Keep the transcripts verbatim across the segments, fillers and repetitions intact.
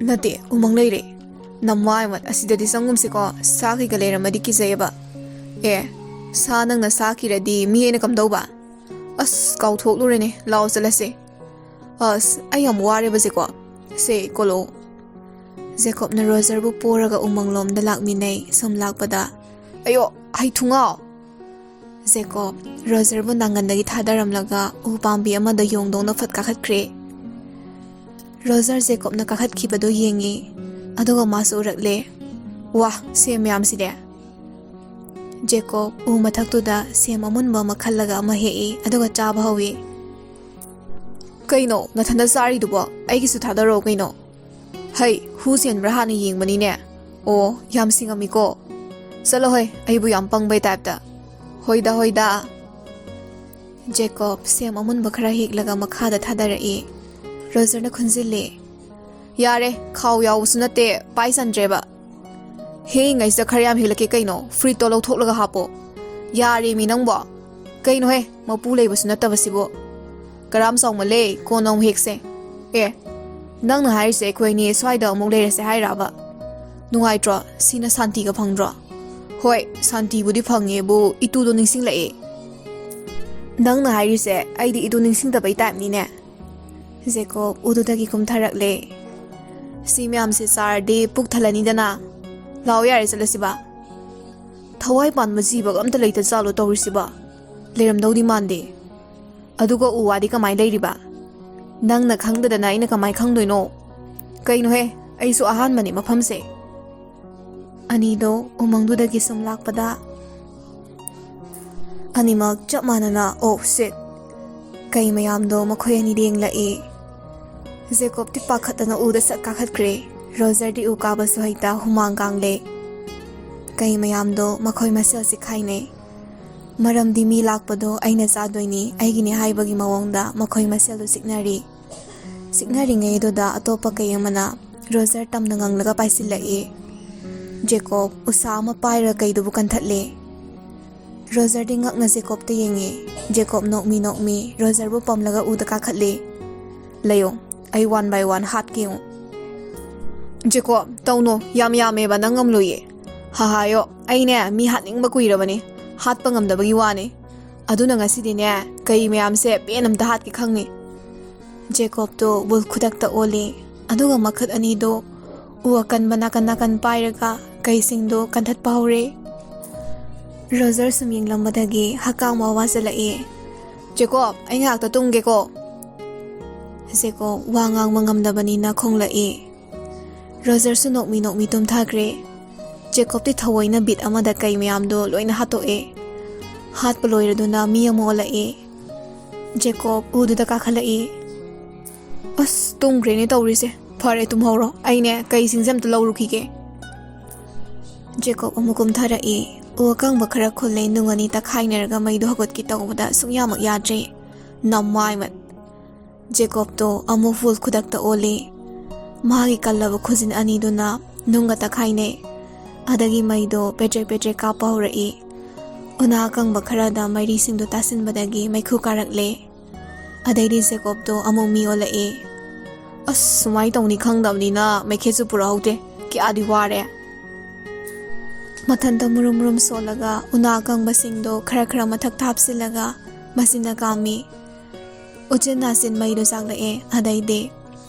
ꯅꯠꯇꯦ, ꯎꯃꯪ ꯂꯩꯔꯦ꯫ ꯅꯃꯥꯏꯃꯠ, ꯑꯁꯤꯗꯗꯤ ꯆꯪꯒꯨꯝꯁꯤꯀꯣ, ꯁꯥ ꯀꯩꯀ ꯂꯩꯔꯝꯃꯗꯤ ꯀꯤꯖꯩꯌꯦꯕ꯫ ꯑꯦ, ꯁꯥ ꯅꯪꯅ ꯁꯥꯈꯤꯔꯗꯤ ꯃꯤ ꯑꯩꯅ ꯀꯝꯗꯧꯕ? ꯑꯁ, ꯀꯥꯎꯊꯣꯛꯂꯨꯔꯦꯅꯦ, ꯂꯥꯛꯑꯣ ꯆꯠꯂꯁꯦ꯫ ꯑꯁ, ꯑꯩ ꯌꯥꯝ ꯋꯥꯔꯦꯕ ꯖꯦꯀꯣꯕ꯫ ꯁꯦ, ꯀꯣꯂꯣ꯫ ꯖꯦꯀꯣꯕꯅ ꯔꯣꯖꯔꯕꯨ ꯄꯣꯔꯒ ꯎꯃꯪꯂꯣꯝꯗ ꯂꯥꯛꯃꯤꯟꯅꯩ꯫ ꯁꯨꯝ ꯂꯥꯛꯄꯗ, "ꯑꯌꯣ, ꯍꯩ ꯊꯨꯡꯉꯥꯎ!" ꯖꯦꯀꯣꯕ ꯔꯣꯖꯔꯕꯨ ꯅꯥꯉꯟꯗꯒꯤ ꯊꯥꯗꯔꯝꯂꯒ ꯎ ꯄꯥꯝꯕꯤ ꯑꯃꯗ ꯌꯣꯡꯗꯧꯅ ꯐꯠ ꯀꯥꯈꯠꯈ꯭ꯔꯦ꯫ ꯔꯣꯖꯔ ꯖꯦꯀꯣꯕꯅ ꯀꯥꯈꯠꯈꯤꯕꯗꯨ ꯌꯦꯡꯉꯤ, ꯑꯗꯨꯒ ꯃꯥꯁꯨ ꯎꯔꯛꯂꯦ꯫ "ꯋꯥ, ꯁꯦꯝ ꯃꯌꯥꯝꯁꯤꯗꯤ!" ꯖꯦꯀꯣꯕ ꯎ ꯃꯊꯛꯇꯨꯗ ꯁꯦꯝ ꯑꯃꯨꯟꯕ ꯑꯃ ꯈꯜꯂꯒ ꯑꯃ ꯍꯦꯛꯏ, ꯑꯗꯨꯒ ꯆꯥꯕ ꯍꯧꯏ꯫ "ꯀꯩꯅꯣ ꯅꯊꯟꯗ ꯆꯥꯔꯤꯗꯨꯕꯣ? ꯑꯩꯒꯤꯁꯨ ꯊꯥꯗꯔꯛꯑꯣ ꯀꯩꯅꯣ!" "ꯍꯩ, ꯍꯨ ꯆꯦꯟꯕ꯭ꯔꯥ ꯍꯥꯟꯅ ꯌꯦꯡꯕꯅꯤꯅꯦ꯫ ꯑꯣ, ꯌꯥꯝ ꯁꯤꯡꯉꯝꯃꯤꯀꯣ꯫ ꯆꯠꯂꯣ ꯍꯩ, ꯑꯩꯕꯨ ꯌꯥꯝ ꯄꯪꯕꯩ ꯇꯥꯏꯞꯇ꯫" "ꯍꯣꯏꯗ, ꯍꯣꯏꯗ꯫" ꯖꯦꯀꯣꯕ ꯁꯦꯝ ꯑꯃꯨꯟꯕ ꯈꯔ ꯍꯦꯛꯂꯒ ꯃꯈꯥꯗ ꯊꯥꯗꯔꯛꯏ꯫ ꯔꯣꯖꯔꯅ ꯈꯨꯟꯖꯤꯜꯂꯤ꯫ "ꯌꯥꯔꯦ, ꯈꯥꯎ ꯌꯥꯎꯕꯁꯨ ꯅꯠꯇꯦ, ꯄꯥꯏ ꯆꯟꯗ꯭ꯔꯦꯕ꯫" "ꯍꯦꯛꯏꯉꯩꯁꯤꯗ ꯈꯔ ꯌꯥꯝ ꯍꯦꯛꯂꯛꯀꯦ ꯀꯩꯅꯣ, ꯐ꯭ꯔꯤꯠꯇꯣ ꯂꯧꯊꯣꯛꯂꯒ ꯍꯥꯞꯄꯣ꯫" "ꯌꯥꯔꯦꯃꯤ ꯅꯪꯕꯣ꯫ ꯀꯩꯅꯣꯍꯦ, ꯃꯄꯨ ꯂꯩꯕꯁꯨ ꯅꯠꯇꯕꯁꯤꯕꯨ꯫ ꯀꯔꯥꯝ ꯆꯥꯎꯃꯜꯂꯦ, ꯀꯣꯟꯅ ꯑꯃꯨꯛ ꯍꯦꯛꯁꯦ꯫" "ꯑꯦ, ꯅꯪꯅ ꯍꯥꯏꯔꯤꯁꯦ ꯑꯩꯈꯣꯏ ꯑꯅꯤ ꯁ꯭ꯋꯥꯏꯗ ꯑꯃꯨꯛ ꯂꯩꯔꯁꯦ ꯍꯥꯏꯔꯕ? ꯅꯨꯡꯉꯥꯏꯇ꯭ꯔꯣ? ꯁꯤꯅ ꯁꯥꯟꯇꯤꯒ ꯐꯪꯗ꯭ꯔꯣ?" "ꯍꯣꯏ, ꯁꯥꯟꯇꯤꯕꯨꯗꯤ ꯐꯪꯉꯦꯕꯨ, ꯏꯇꯨꯗꯣ ꯅꯤꯡꯁꯤꯡꯂꯛꯑꯦ꯫" "ꯅꯪꯅ ꯍꯥꯏꯔꯤꯁꯦ ꯑꯩꯗꯤ ꯏꯇꯨ ꯅꯤꯡꯁꯤꯡꯗꯕꯩ ꯇꯥꯏꯞꯅꯤꯅꯦ꯫" ꯖꯦꯀꯣꯕ ꯎꯗꯨꯗꯒꯤ ꯀꯨꯝꯊꯔꯛꯂꯦ꯫ "ꯁꯤ ꯃꯌꯥꯝꯁꯦ ꯆꯥꯔꯗꯤ ꯄꯨꯛ ꯊꯜꯂꯅꯤꯗꯅ꯫ ꯂꯥꯛꯑꯣ ꯌꯥꯔꯦ, ꯆꯠꯂꯁꯤꯕ꯫ ꯊꯋꯥꯏ ꯄꯥꯟꯕ ꯖꯤꯕꯒ ꯑꯝꯇ ꯂꯩꯇ ꯖꯥꯠꯂꯣ ꯇꯧꯔꯤꯁꯤꯕ? ꯂꯩꯔꯝꯗꯧꯗꯤ ꯃꯥꯟꯗꯦ꯫ ꯑꯗꯨꯒ ꯎ ꯋꯥꯗꯤ ꯀꯃꯥꯏ ꯂꯩꯔꯤꯕ? ꯅꯪꯅ ꯈꯪꯗꯗꯅ ꯑꯩꯅ ꯀꯃꯥꯏ ꯈꯪꯗꯣꯏꯅꯣ? ꯀꯩꯅꯣꯍꯦ, ꯑꯩꯁꯨ ꯑꯍꯥꯟꯕꯅꯦ ꯃꯐꯝꯁꯦ꯫" ꯑꯅꯤꯗꯣ ꯎꯃꯪꯗꯨꯗꯒꯤ ꯁꯨꯝ ꯂꯥꯛꯄꯗ, ꯑꯅꯤꯃꯛ ꯆꯞ ꯃꯥꯟꯅꯅ, "ꯑꯣ, ꯁꯤꯠ!" ꯀꯩ ꯃꯌꯥꯝꯗꯣ ꯃꯈꯣꯏ ꯑꯅꯤꯗ ꯌꯦꯡꯂꯛꯏ꯫ ꯖꯦꯀꯣꯕꯇꯤ ꯄꯥꯈꯠꯇꯅ ꯎꯗ ꯁꯠ ꯀꯥꯈꯠꯈ꯭ꯔꯦ꯫ ꯔꯣꯖꯔꯗꯤ ꯎ ꯀꯥꯕꯁꯨ ꯍꯩꯇ ꯍꯨꯃꯥꯡ ꯀꯥꯡꯂꯦ꯫ ꯀꯩ ꯃꯌꯥꯝꯗꯣ ꯃꯈꯣꯏ ꯃꯁꯦꯜ ꯆꯤꯛꯈꯥꯏꯅꯩ꯫ ꯃꯔꯝꯗꯤ ꯃꯤ ꯂꯥꯛꯄꯗꯣ ꯑꯩꯅ ꯆꯥꯗꯣꯏꯅꯤ, ꯑꯩꯒꯤꯅꯤ ꯍꯥꯏꯕꯒꯤ ꯃꯑꯣꯡꯗ ꯃꯈꯣꯏ ꯃꯁꯦꯜꯗꯨ ꯆꯤꯛꯅꯔꯤ꯫ ꯆꯤꯛꯅꯔꯤꯉꯩꯗꯨꯗ ꯑꯇꯣꯞꯄ ꯀꯩ ꯑꯃꯅ ꯔꯣꯖꯔ ꯇꯝꯅ ꯉꯪꯂꯒ ꯄꯥꯏꯁꯤꯜꯂꯛꯏ꯫ ꯖꯦꯀꯣꯕ ꯎꯁꯥ ꯑꯃ ꯄꯥꯏꯔꯒ ꯀꯩꯗꯨꯕꯨ ꯀꯟꯊꯠꯂꯦ꯫ ꯔꯣꯖꯔꯗꯤ ꯉꯛꯅ ꯖꯦꯀꯣꯕꯇ ꯌꯦꯡꯉꯤ꯫ ꯖꯦꯀꯣꯕ ꯅꯣꯛꯃꯤ ꯅꯣꯛꯃꯤ ꯔꯣꯖꯔꯕꯨ ꯄꯝꯂꯒ ꯎꯗ ꯀꯥꯈꯠꯂꯤ꯫ "ꯂꯩꯌꯣ, ꯑꯩ one by one ꯍꯥꯠꯀꯦ ꯌꯦꯡꯉꯨ꯫" ꯖꯦꯀꯣꯕ, ꯇꯧꯅꯣ, ꯌꯥꯝ ꯌꯥꯝꯃꯦꯕ, ꯅꯪ ꯉꯝꯂꯣꯏꯌꯦ꯫ ꯍꯥꯍꯥꯌꯣ, ꯑꯩꯅꯦ ꯃꯤ ꯍꯥꯠꯅꯤꯡꯕ ꯀꯨꯏꯔꯕꯅꯦ, ꯍꯥꯠꯄ ꯉꯝꯗꯕꯒꯤ ꯋꯥꯅꯦ꯫ ꯑꯗꯨꯅ ꯉꯁꯤꯗꯤꯅꯦ ꯀꯩ ꯃꯌꯥꯝꯁꯦ ꯄꯦꯟ ꯑꯝꯇ ꯍꯥꯠꯀꯦ ꯈꯪꯅꯤ꯫ ꯖꯦꯀꯣꯕꯇꯣ ꯋꯨꯜꯐ ꯈꯨꯗꯛꯇ ꯑꯣꯜꯂꯤ, ꯑꯗꯨꯒ ꯃꯈꯨꯠ ꯑꯅꯤꯗꯣ ꯎ ꯑꯀꯟꯕ ꯅꯥꯀꯟ ꯅꯥꯀꯟ ꯄꯥꯏꯔꯒ ꯀꯩꯁꯤꯡꯗꯣ ꯀꯟꯊꯠꯄ ꯍꯧꯔꯦ꯫ ꯔꯣꯖꯔ ꯁꯨꯝ ꯌꯦꯡꯂꯝꯕꯗꯒꯤ ꯍꯛꯀꯥꯝ ꯋꯥ ꯋꯥ ꯆꯜꯂꯛꯏ꯫ "ꯖꯦꯀꯣꯕ, ꯑꯩ ꯉꯥꯏꯍꯥꯛꯇ ꯇꯨꯝꯒꯦꯀꯣ꯫" ꯖꯦꯀꯣꯕ ꯋꯥ ꯉꯥꯡꯕ ꯉꯝꯗꯕꯅꯤꯅ ꯈꯣꯡꯂꯛꯏ꯫ ꯔꯣꯖꯔꯁꯨ ꯅꯣꯛꯃꯤ ꯅꯣꯛꯃꯤ ꯇꯨꯝꯊꯈ꯭ꯔꯦ꯫ ꯖꯦꯀꯣꯕꯇꯤ ꯊꯑꯣꯏꯅ ꯕꯤꯠ ꯑꯃꯗ ꯀꯩ ꯃꯌꯥꯝꯗꯣ ꯂꯣꯏꯅ ꯍꯥꯠꯇꯣꯛꯑꯦ꯫ ꯍꯥꯠꯄ ꯂꯣꯏꯔꯗꯨꯅ ꯃꯤ ꯑꯃ ꯑꯣꯜꯂꯛꯑꯦ꯫ ꯖꯦꯀꯣꯕ ꯎꯗꯨꯗ ꯀꯥꯈꯠꯂꯛꯏ꯫ "ꯑꯁ, ꯇꯨꯝꯈ꯭ꯔꯦꯅꯦ ꯇꯧꯔꯤꯁꯦ꯫ ꯐꯔꯦ, ꯇꯨꯝꯍꯧꯔꯣ, ꯑꯩꯅꯦ ꯀꯩꯁꯤꯡꯁꯦ ꯑꯝꯇ ꯂꯧꯔꯨꯈꯤꯒꯦ꯫" ꯖꯦꯀꯣꯕ ꯑꯃꯨꯛ ꯀꯨꯝꯊꯔꯛꯏ꯫ ꯎ ꯑꯀꯪꯕ ꯈꯔ ꯈꯨꯜꯂꯦ, ꯅꯨꯡ ꯑꯅꯤ ꯇꯛꯈꯥꯏꯅꯔꯒ ꯃꯩꯗꯣ ꯍꯧꯒꯠꯀꯦ ꯇꯧꯕꯗ ꯁꯨꯡꯌꯥꯃꯛ ꯌꯥꯗ꯭ꯔꯦ꯫ ꯅꯝꯃꯥꯏꯃꯠ! ꯖꯦꯀꯣꯕꯇꯣ ꯑꯃꯨꯛ ꯋꯨꯜꯐ ꯈꯨꯗꯛꯇ ꯑꯣꯜꯂꯤ꯫ ꯃꯍꯥꯛꯀꯤ ꯀꯜꯂꯕ ꯈꯨꯖꯤꯟ ꯑꯅꯤꯗꯨꯅ ꯅꯨꯡꯒ ꯇꯛꯈꯥꯏꯅꯩ꯫ ꯑꯗꯒꯤ ꯃꯩꯗꯣ ꯄꯦꯗ꯭ꯔꯦꯛ ꯄꯦꯗ꯭ꯔꯦꯛ ꯀꯥꯞꯄ ꯍꯧꯔꯛꯏ꯫ ꯎꯅꯥ ꯑꯀꯪꯕ ꯈꯔꯗ ꯃꯩꯔꯤꯁꯤꯡꯗꯣ ꯇꯥꯁꯤꯟꯕꯗꯒꯤ ꯃꯩꯈꯨ ꯀꯥꯔꯛꯂꯦ꯫ ꯑꯗꯩꯗꯤ ꯖꯦꯀꯣꯕꯇꯣ ꯑꯃꯨꯛ ꯃꯤ ꯑꯣꯜꯂꯛꯑꯦ꯫ "ꯑꯁ, ꯁꯨꯃꯥꯏꯅ ꯇꯧꯅꯤ ꯈꯪꯗꯕꯅꯤꯅ ꯃꯩꯈꯦꯠꯁꯨ ꯄꯨꯔꯛꯍꯧꯗꯦ꯫ ꯀꯌꯥꯗꯤ ꯋꯥꯔꯦ꯫" ꯃꯊꯟꯇ ꯃꯨꯔꯨꯝ ꯃꯨꯔꯨꯝ ꯁꯣꯜꯂꯒ ꯎꯅꯥ ꯑꯀꯪꯕꯁꯤꯡꯗꯣ ꯈꯔ ꯈꯔ ꯃꯊꯛꯇ ꯍꯥꯞꯆꯤꯜꯂꯒ ꯃꯆꯤꯟꯅ ꯀꯥꯝꯃꯤ꯫ ꯎꯆꯤꯟ ꯅꯥꯆꯤꯟ ꯃꯩꯗꯣ ꯆꯥꯛꯂꯛꯑꯦ꯫ ꯑꯗꯩꯗꯤ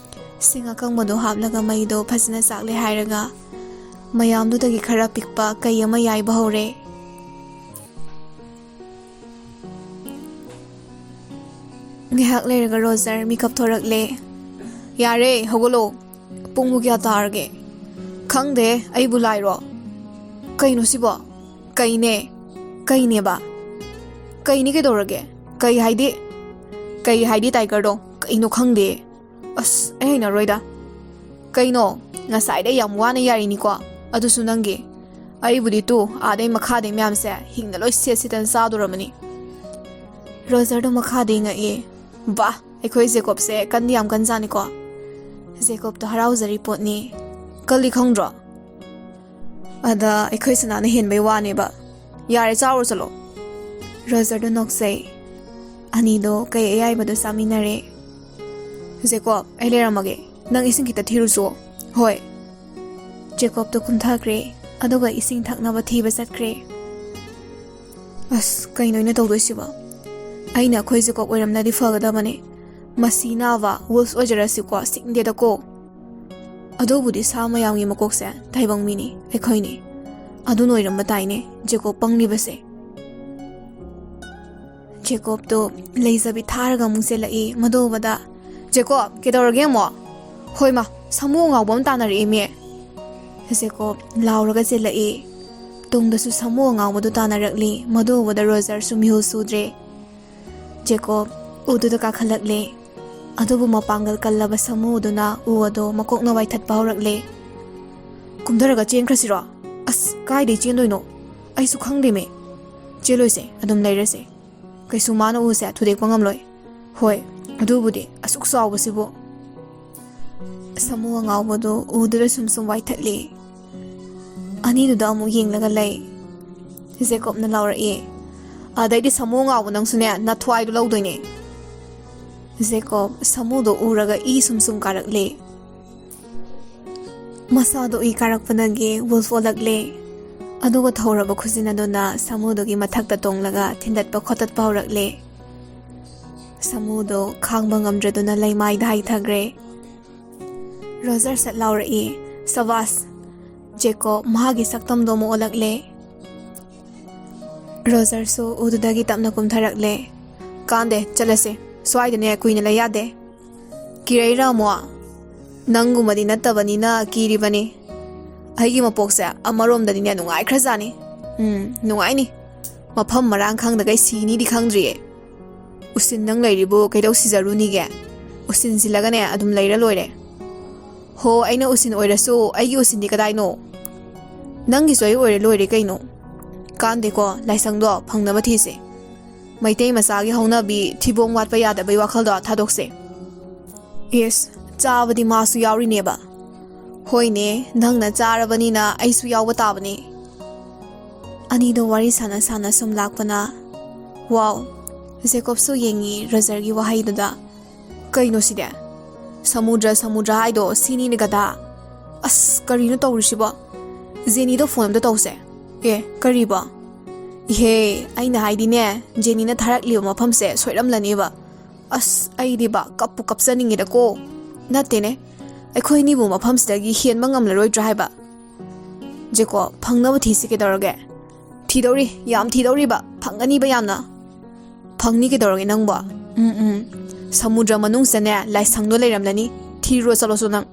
ꯁꯤꯡ ꯑꯀꯪꯕꯗꯣ ꯍꯥꯞꯂꯒ ꯃꯩꯗꯣ ꯐꯖꯅ ꯆꯥꯛꯂꯦ ꯍꯥꯏꯔꯒ ꯃꯌꯥꯝꯗꯨꯗꯒꯤ ꯈꯔ ꯄꯤꯛꯄ ꯀꯩ ꯑꯃ ꯌꯥꯏꯕ ꯍꯧꯔꯦ꯫ ꯉꯥꯏꯍꯥꯛ ꯂꯩꯔꯒ ꯔꯣꯖꯔ ꯃꯤꯀꯞ ꯊꯣꯔꯛꯂꯦ꯫ "ꯌꯥꯔꯦ, ꯍꯧꯒꯠꯂꯣ꯫ ꯄꯨꯡꯕꯨ ꯀꯌꯥ ꯇꯥꯔꯒꯦ?" "ꯈꯪꯗꯦ, ꯑꯩꯕꯨ ꯂꯥꯏꯔꯣ? ꯀꯩꯅꯣ ꯁꯤꯕꯣ? ꯀꯩꯅꯦ? ꯀꯩꯅꯦꯕ? ꯀꯩꯅꯦ ꯀꯩꯗꯧꯔꯒꯦ? ꯀꯩ ꯍꯥꯏꯗꯤ? ꯀꯩ ꯍꯥꯏꯗꯤ ꯇꯥꯏꯒꯔꯗꯣ? ꯀꯩꯅꯣ ꯈꯪꯗꯦ꯫ ꯑꯁ, ꯑꯩ ꯍꯩꯅꯔꯣꯏꯗ꯫ ꯀꯩꯅꯣ? ꯉꯁꯥꯏꯗꯩ ꯌꯥꯝ ꯋꯥꯅ ꯌꯥꯔꯤꯅꯤꯀꯣ? ꯑꯗꯨꯁꯨ ꯅꯪꯒꯤ꯫ ꯑꯩꯕꯨꯗꯤ ꯇꯨ, ꯑꯥꯗꯩ ꯃꯈꯥꯗꯩ ꯃꯌꯥꯝꯁꯦ ꯍꯤꯡꯅ ꯂꯣꯏ ꯁꯦꯠ ꯁꯦꯠꯇꯅ ꯆꯥꯗꯣꯔꯕꯅꯤ꯫" ꯔꯣꯖꯔꯗꯣ ꯃꯈꯥꯗꯩ ꯉꯛꯑꯦ꯫ "ꯕꯥ, ꯑꯩꯈꯣꯏ ꯖꯦꯀꯣꯕꯁꯦ ꯀꯟꯗꯤ ꯌꯥꯝ ꯀꯟꯖꯥꯅꯤꯀꯣ꯫" ꯖꯦꯀꯣꯕꯇꯣ ꯍꯔꯥꯎꯖꯔꯤ ꯄꯣꯠꯅꯤ꯫ "ꯀꯜꯂꯤ ꯈꯪꯗ꯭ꯔꯣ? ꯑꯗ ꯑꯩꯈꯣꯏ ꯁꯅꯥꯅ ꯍꯦꯟꯕꯩ ꯋꯥꯅꯦꯕ꯫ ꯌꯥꯔꯦ, ꯆꯥꯔꯨꯔꯣ ꯆꯠꯂꯣ꯫" ꯔꯣꯖꯔꯗꯣ ꯅꯣꯛꯆꯩ꯫ ꯑꯅꯤꯗꯣ ꯀꯩ ꯑꯌꯥꯏꯕꯗꯣ ꯆꯥꯃꯤꯟꯅꯔꯦ꯫ "ꯖꯦꯀꯣꯕ, ꯑꯩ ꯂꯩꯔꯝꯃꯒꯦ꯫ ꯅꯪ ꯏꯁꯤꯡ ꯈꯤꯇ ꯊꯤꯔꯨꯆꯣ꯫" "ꯍꯣꯏ꯫" ꯖꯦꯀꯣꯕꯇꯣ ꯀꯨꯝꯊꯈ꯭ꯔꯦ, ꯑꯗꯨꯒ ꯏꯁꯤꯡ ꯊꯛꯅꯕ ꯊꯤꯕ ꯆꯠꯈ꯭ꯔꯦ꯫ ꯑꯁ, ꯀꯩꯅꯣ ꯑꯩꯅ ꯇꯧꯗꯣꯏꯁꯤꯕꯣ? ꯑꯩꯅ ꯑꯩꯈꯣꯏ ꯖꯦꯀꯣꯕ ꯑꯣꯏꯔꯝꯂꯗꯤ ꯐꯒꯗꯕꯅꯦ꯫ ꯃꯁꯤ ꯅꯥꯕ ꯋꯨꯜꯐ ꯑꯣꯏꯖꯔꯁꯤꯀꯣ, ꯁꯤꯡꯗꯦꯗꯀꯣ꯫ ꯑꯗꯨꯕꯨꯗꯤ ꯁꯥ ꯃꯌꯥꯝꯒꯤ ꯃꯀꯣꯛꯁꯦ ꯇꯥꯏꯕꯪ ꯃꯤꯅꯤ, ꯑꯩꯈꯣꯏꯅꯤ꯫ ꯑꯗꯨꯅ ꯑꯣꯏꯔꯝꯕ ꯇꯥꯏꯅꯦ ꯖꯦꯀꯣꯕ ꯄꯪꯂꯤꯕꯁꯦ꯫ ꯖꯦꯀꯣꯕꯇꯣ ꯂꯩꯖꯕꯤ ꯊꯥꯔꯒ ꯑꯃꯨꯛ ꯆꯦꯜꯂꯛꯏ꯫ ꯃꯗꯨ ꯎꯕꯗ, "ꯖꯦꯀꯣꯕ, ꯀꯩꯗꯧꯔꯒꯦ ꯑꯃꯨꯛ?" "ꯍꯣꯏ ꯃꯥ, ꯁꯥꯃꯨ ꯑꯉꯥꯎꯕ ꯑꯃ ꯇꯥꯟꯅꯔꯛꯏꯃꯤ꯫" ꯖꯦꯀꯣꯕ ꯂꯥꯎꯔꯒ ꯆꯦꯜꯂꯛꯏ꯫ ꯇꯨꯡꯗꯁꯨ ꯁꯥꯃꯨ ꯑꯉꯥꯎꯕꯗꯨ ꯇꯥꯟꯅꯔꯛꯂꯤ꯫ ꯃꯗꯨ ꯎꯕꯗ ꯔꯣꯖꯔꯁꯨ ꯃꯤꯍꯨꯜ ꯁꯨꯗ꯭ꯔꯦ꯫ ꯖꯦꯀꯣꯕ ꯎꯗꯨꯗ ꯀꯥꯈꯠꯂꯛꯂꯦ꯫ ꯑꯗꯨꯕꯨ ꯃꯄꯥꯡꯒꯜ ꯀꯜꯂꯕ ꯁꯥꯃꯨ ꯑꯗꯨꯅ ꯎ ꯑꯗꯨ ꯃꯀꯣꯛꯅ ꯋꯥꯏꯊꯠꯄ ꯍꯧꯔꯛꯂꯦ꯫ "ꯀꯨꯝꯊꯔꯒ ꯆꯦꯟꯈ꯭ꯔꯁꯤꯔꯣ?" "ꯑꯁ, ꯀꯥꯏꯗꯩ ꯆꯦꯟꯗꯣꯏꯅꯣ? ꯑꯩꯁꯨ ꯈꯪꯗꯦꯃꯦ꯫" "ꯆꯦꯜꯂꯣꯏꯁꯦ, ꯑꯗꯨꯝ ꯂꯩꯔꯁꯦ꯫ ꯀꯩꯁꯨ ꯃꯥꯅ ꯎꯁꯦ ꯊꯨꯗꯦꯛꯄ ꯉꯝꯂꯣꯏ꯫" "ꯍꯣꯏ, ꯑꯗꯨꯕꯨꯗꯤ, ꯑꯁꯨꯛ ꯆꯥꯎꯕꯁꯤꯕꯨ꯫" ꯁꯥꯃꯨ ꯑꯉꯥꯎꯕꯗꯨ ꯎꯗꯨꯗ ꯁꯨꯝ ꯁꯨꯝ ꯋꯥꯏꯊꯠꯂꯤ꯫ ꯑꯅꯤꯗꯨꯗ ꯑꯃꯨꯛ ꯌꯦꯡꯂꯒ ꯂꯩ꯫ ꯖꯦꯀꯣꯕꯅ ꯂꯥꯎꯔꯛꯏ, "ꯑꯗꯩꯗꯤ ꯁꯥꯃꯨ ꯑꯉꯥꯎꯕ ꯅꯪꯁꯨꯅꯦ, ꯅꯊ꯭ꯋꯥꯏꯗꯣ ꯂꯧꯗꯣꯏꯅꯦ꯫" ꯖꯦꯀꯣꯕ ꯁꯥꯃꯨꯗꯣ ꯎꯔꯒ ꯏ ꯁꯨꯝ ꯁꯨꯝ ꯀꯥꯔꯛꯂꯦ꯫ ꯃꯁꯥꯗꯣ ꯏ ꯀꯥꯔꯛꯄꯗꯒꯤ ꯋꯨꯜꯐ ꯑꯣꯜꯂꯛꯂꯦ꯫ ꯑꯗꯨꯒ ꯊꯧꯔꯕ ꯈꯨꯖꯤꯟ ꯑꯗꯨꯅ ꯁꯥꯃꯨꯗꯨꯒꯤ ꯃꯊꯛꯇ ꯇꯣꯡꯂꯒ ꯊꯤꯟꯗꯠꯄ ꯈꯣꯠꯇꯠꯄ ꯍꯧꯔꯛꯂꯦ꯫ ꯁꯥꯃꯨꯗꯣ ꯈꯥꯡꯕ ꯉꯝꯗ꯭ꯔꯗꯨꯅ ꯂꯩꯃꯥꯏꯗ ꯍꯥꯏꯊꯈ꯭ꯔꯦ꯫ ꯔꯣꯖꯔ ꯁꯠ ꯂꯥꯎꯔꯛꯏ, "ꯁꯕꯥꯁ!" ꯖꯦꯀꯣꯕ ꯃꯍꯥꯛꯀꯤ ꯁꯛꯇꯝꯗꯣ ꯑꯃꯨꯛ ꯑꯣꯜꯂꯛꯂꯦ꯫ ꯔꯣꯖꯔꯁꯨ ꯎꯗꯨꯗꯒꯤ ꯇꯞꯅ ꯀꯨꯝꯊꯔꯛꯂꯦ꯫ "ꯀꯥꯟꯗꯦ, ꯆꯠꯂꯁꯦ꯫ ꯁ꯭ꯋꯥꯏꯗꯅꯦ ꯀꯨꯏꯅ ꯂꯩ ꯌꯥꯗꯦ꯫" "ꯀꯤꯔꯩꯔꯥ ꯑꯃꯨꯛ?" "ꯅꯪꯒꯨꯝꯕꯗꯤ ꯅꯠꯇꯕꯅꯤꯅ ꯀꯤꯔꯤꯕꯅꯤ꯫ ꯑꯩꯒꯤ ꯃꯄꯣꯛꯁꯦ ꯑꯃꯔꯣꯝꯗꯗꯤꯅꯦ ꯅꯨꯡꯉꯥꯏꯈ꯭ꯔꯖꯥꯠꯅꯤ꯫ ꯎꯝ, ꯅꯨꯡꯉꯥꯏꯅꯤ꯫ ꯃꯐꯝ ꯃꯔꯥꯡ ꯈꯪꯗꯈꯩ ꯁꯤꯅꯤꯗꯤ ꯈꯪꯗ꯭ꯔꯤꯌꯦ꯫ ꯎꯁꯤꯟ ꯅꯪ ꯂꯩꯔꯤꯕꯨ ꯀꯩꯗꯧ ꯁꯤꯖꯔꯨꯅꯤꯒꯦ? ꯎꯁꯤꯟꯁꯤꯜꯂꯒꯅꯦ ꯑꯗꯨꯝ ꯂꯩꯔ ꯂꯣꯏꯔꯦ꯫" "ꯍꯣ, ꯑꯩꯅ ꯎꯁꯤꯟ ꯑꯣꯏꯔꯁꯨ ꯑꯩꯒꯤ ꯎꯁꯤꯟꯗꯤ ꯀꯗꯥꯏꯅꯣ?" "ꯅꯪꯒꯤꯁꯨ ꯑꯩ ꯑꯣꯏꯔ ꯂꯣꯏꯔꯦ ꯀꯩꯅꯣ꯫" "ꯀꯥꯟꯗꯦꯀꯣ, ꯂꯥꯏꯁꯪꯗꯣ ꯐꯪꯅꯕ ꯊꯤꯁꯦ꯫ ꯃꯩꯇꯩ ꯃꯆꯥꯒꯤ ꯍꯧꯅꯕꯤ ꯊꯤꯕꯣꯡ ꯋꯥꯠꯄ ꯌꯥꯗꯕꯩ ꯋꯥꯈꯜꯗꯣ ꯊꯥꯗꯣꯛꯁꯦ꯫" "ꯏꯁ, ꯆꯥꯕꯗꯤ ꯃꯥꯁꯨ ꯌꯥꯎꯔꯤꯅꯦꯕ꯫" "ꯍꯣꯏꯅꯦ, ꯅꯪꯅ ꯆꯥꯔꯕꯅꯤꯅ ꯑꯩꯁꯨ ꯌꯥꯎꯕ ꯇꯥꯕꯅꯦ꯫" ꯑꯅꯤꯗꯣ ꯋꯥꯔꯤ ꯁꯥꯟꯅ ꯁꯥꯟꯅ ꯁꯨꯝ ꯂꯥꯛꯄꯅ꯫ "ꯋꯥꯎ!" ꯖꯦꯀꯣꯕꯁꯨ ꯌꯦꯡꯉꯤ ꯔꯣꯖꯔꯒꯤ ꯋꯥꯍꯩꯗꯨꯗ꯫ "ꯀꯩꯅꯣ ꯁꯤꯗꯤ? ꯁꯃꯨꯗ꯭ꯔ, ꯁꯃꯨꯗ꯭ꯔ ꯍꯥꯏꯗꯣ ꯁꯤꯅꯤꯅꯦ ꯒꯗꯥ꯫ ꯑꯁ, ꯀꯔꯤꯅꯣ ꯇꯧꯔꯤꯁꯤꯕꯣ? ꯖꯦꯅꯤꯗꯣ ꯐꯣꯟ ꯑꯝꯇ ꯇꯧꯁꯦ꯫ ꯑꯦ, ꯀꯔꯤꯕꯣ? ꯏꯍꯦ, ꯑꯩꯅ ꯍꯥꯏꯗꯤꯅꯦ, ꯖꯦꯅꯤꯅ ꯊꯥꯔꯛꯂꯤꯕ ꯃꯐꯝꯁꯦ ꯁꯣꯏꯔꯝꯂꯅꯦꯕ꯫ ꯑꯁ, ꯑꯩꯗꯤꯕ ꯀꯞꯄꯨ ꯀꯞꯆꯅꯤꯡꯉꯤꯗꯀꯣ꯫ ꯅꯠꯇꯦꯅꯦ, ꯑꯩꯈꯣꯏ ꯑꯅꯤꯕꯨ ꯃꯐꯝꯁꯤꯗꯒꯤ ꯍꯦꯟꯕ ꯉꯝꯂꯔꯣꯏꯗ꯭ꯔꯥ ꯍꯥꯏꯕ? ꯖꯦꯀꯣ, ꯐꯪꯅꯕ ꯊꯤꯁꯤ ꯀꯩꯗꯧꯔꯒꯦ? ꯊꯤꯗꯧꯔꯤ, ꯌꯥꯝ ꯊꯤꯗꯧꯔꯤꯕ, ꯐꯪꯒꯅꯤꯕ ꯌꯥꯝꯅ꯫ ꯐꯪꯅꯤ ꯀꯩꯗꯧꯔꯒꯦ ꯅꯪꯕꯣ? ꯎꯝ, ꯎꯝ꯫ ꯁꯃꯨꯗ꯭ꯔ ꯃꯅꯨꯡꯁꯤꯗꯅꯦ ꯂꯥꯏꯁꯪꯗꯣ ꯂꯩꯔꯝꯂꯅꯤ, ꯊꯤꯔꯨꯔꯣ ꯆꯠꯂꯣꯁꯨ ꯅꯪ꯫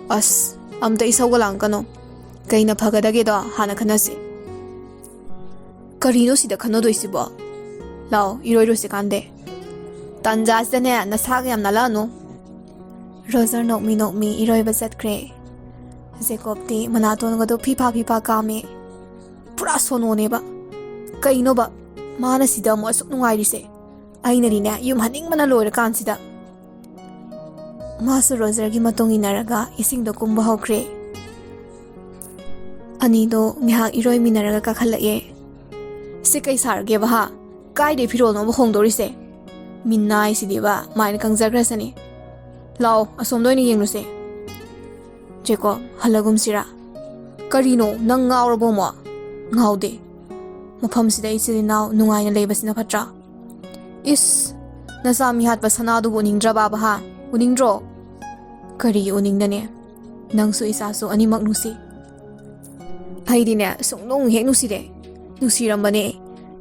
ꯑꯁ, ꯑꯝꯇ ꯏꯁꯧꯒ ꯂꯥꯡꯀꯅꯣ꯫ ꯀꯩꯅ ꯐꯒꯗꯒꯦꯗꯣ ꯍꯥꯟꯅ ꯈꯟꯅꯁꯤ꯫ ꯀꯔꯤꯅꯣ ꯁꯤꯗ ꯈꯟꯅꯗꯣꯏꯁꯤꯕꯣ? ꯂꯥꯛꯑꯣ, ꯏꯔꯣꯏꯔꯨꯁꯤ ꯀꯥꯟꯗꯦ꯫ ꯇꯥꯟꯖꯥꯁꯤꯗꯅꯦ ꯅꯁꯥꯒ ꯌꯥꯝ ꯅꯥꯜꯂꯛꯑꯅꯨ꯫ ꯔꯣꯖꯔ ꯅꯣꯛꯃꯤ ꯅꯣꯛꯃꯤ ꯏꯔꯣꯏꯕ ꯆꯠꯈ꯭ꯔꯦ꯫ ꯖꯦꯀꯣꯕꯇꯤ ꯃꯅꯥꯇꯣꯟꯒꯗꯣ ꯐꯤꯐꯥ ꯐꯤꯐꯥ ꯀꯥꯝꯃꯦ꯫ ꯄꯨꯔꯥ ꯁꯣꯅꯣꯅꯦꯕ꯫ ꯀꯩꯅꯣꯕ ꯃꯥꯅ ꯁꯤꯗ ꯑꯃꯨꯛ ꯑꯁꯨꯛ ꯅꯨꯡꯉꯥꯏꯔꯤꯁꯦ? ꯑꯩꯅꯗꯤꯅꯦ ꯌꯨꯝ ꯍꯟꯅꯤꯡꯕꯅ ꯂꯣꯏꯔꯀꯥꯟꯁꯤꯗ꯫ ꯃꯥꯁꯨ ꯔꯣꯖꯔꯒꯤ ꯃꯇꯨꯡ ꯏꯟꯅꯔꯒ ꯏꯁꯤꯡꯗ ꯀꯨꯝꯕ ꯍꯧꯈ꯭ꯔꯦ꯫ ꯑꯅꯤꯗꯣ ꯉꯥꯏꯍꯥꯛ ꯏꯔꯣꯏꯃꯤꯟꯅꯔꯒ ꯀꯥꯈꯠꯂꯛꯑꯦ꯫ "ꯁꯤ ꯀꯩ ꯁꯥꯔꯒꯦꯕ ꯍꯥ? ꯀꯥꯏꯗꯩ ꯐꯤꯔꯣꯜꯅꯣꯕ ꯍꯣꯡꯗꯣꯔꯤꯁꯦ? ꯃꯤꯅꯥꯏꯁꯤꯗꯤꯕ ꯃꯥꯏꯅ ꯀꯪꯖꯈ꯭ꯔꯁꯅꯤ꯫ ꯂꯥꯛꯑꯣ, ꯑꯁꯣꯝꯗ ꯑꯣꯏꯅ ꯌꯦꯡꯂꯨꯁꯦ꯫ ꯖꯦꯀꯣ, ꯍꯜꯂꯒꯨꯝꯁꯤꯔꯥ?" "ꯀꯔꯤꯅꯣ, ꯅꯪ ꯉꯥꯎꯔꯕꯣ ꯑꯃꯨꯛ?" "ꯉꯥꯎꯗꯦ꯫ ꯃꯐꯝꯁꯤꯗ ꯏꯆꯤꯜ ꯏꯅꯥꯎ ꯅꯨꯡꯉꯥꯏꯅ ꯂꯩꯕꯁꯤꯅ ꯐꯠꯇ꯭ꯔꯥ?" "ꯏꯁ, ꯅꯆꯥ ꯃꯤꯍꯥꯠꯄ ꯁꯅꯥꯗꯨꯕꯨ ꯎꯅꯤꯡꯗ꯭ꯔꯕꯕ ꯍꯥ? ꯎꯅꯤꯡꯗ꯭ꯔꯣ?" "ꯀꯔꯤꯒꯤ ꯎꯅꯤꯡꯗꯅꯦ? ꯅꯪꯁꯨ ꯏꯆꯥꯁꯨ ꯑꯅꯤꯃꯛ ꯅꯨꯡꯁꯤ꯫" "ꯑꯩꯗꯤꯅꯦ ꯁꯨꯡꯅꯨꯡ ꯍꯦꯛ ꯅꯨꯡꯁꯤꯗꯦ꯫ ꯅꯨꯡꯁꯤꯔꯝꯕꯅꯦ꯫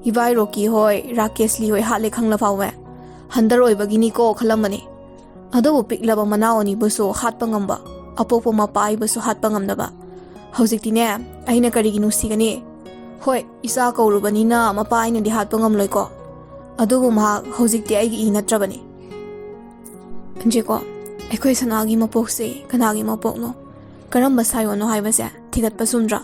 ꯏꯕꯥꯏ ꯔꯣꯀꯤ ꯍꯣꯏ, ꯔꯥꯀꯦꯁꯂꯤ ꯍꯣꯏ ꯍꯥꯠꯂꯦ ꯈꯪꯂ ꯐꯥꯎꯕ꯫ ꯍꯟꯗꯔ ꯑꯣꯏꯕꯒꯤꯅꯤꯀꯣ ꯈꯜꯂꯝꯕꯅꯦ꯫ ꯑꯗꯨꯕꯨ ꯄꯤꯛꯂꯕ ꯃꯅꯥꯎ ꯑꯅꯤꯕꯨꯁꯨ ꯍꯥꯠꯄ ꯉꯝꯕ, ꯑꯄꯣꯛꯄ ꯃꯄꯥ ꯑꯩꯕꯨꯁꯨ ꯍꯥꯠꯄ ꯉꯝꯗꯕ꯫ ꯍꯧꯖꯤꯛꯇꯤꯅꯦ, ꯑꯩꯅ ꯀꯔꯤꯒꯤ ꯅꯨꯡꯁꯤꯒꯅꯤ? ꯍꯣꯏ, ꯏꯆꯥ ꯀꯧꯔꯨꯕꯅꯤꯅ ꯃꯄꯥ ꯑꯩꯅꯗꯤ ꯍꯥꯠꯄ ꯉꯝꯂꯣꯏꯀꯣ꯫ ꯑꯗꯨꯕꯨ ꯃꯍꯥꯛ ꯍꯧꯖꯤꯛꯇꯤ ꯑꯩꯒꯤ ꯏ ꯅꯠꯇ꯭ꯔꯕꯅꯤ꯫" "ꯖꯦꯀꯣ, ꯑꯩꯈꯣꯏ ꯁꯅꯥꯒꯤ ꯃꯄꯣꯛꯁꯦ ꯀꯅꯥꯒꯤ ꯃꯄꯣꯛꯅꯣ? ꯀꯔꯝꯕ ꯁꯥꯏꯑꯣꯟꯅꯣ ꯍꯥꯏꯕꯁꯦ ꯊꯤꯒꯠꯄ ꯆꯨꯝꯗ꯭ꯔꯥ?"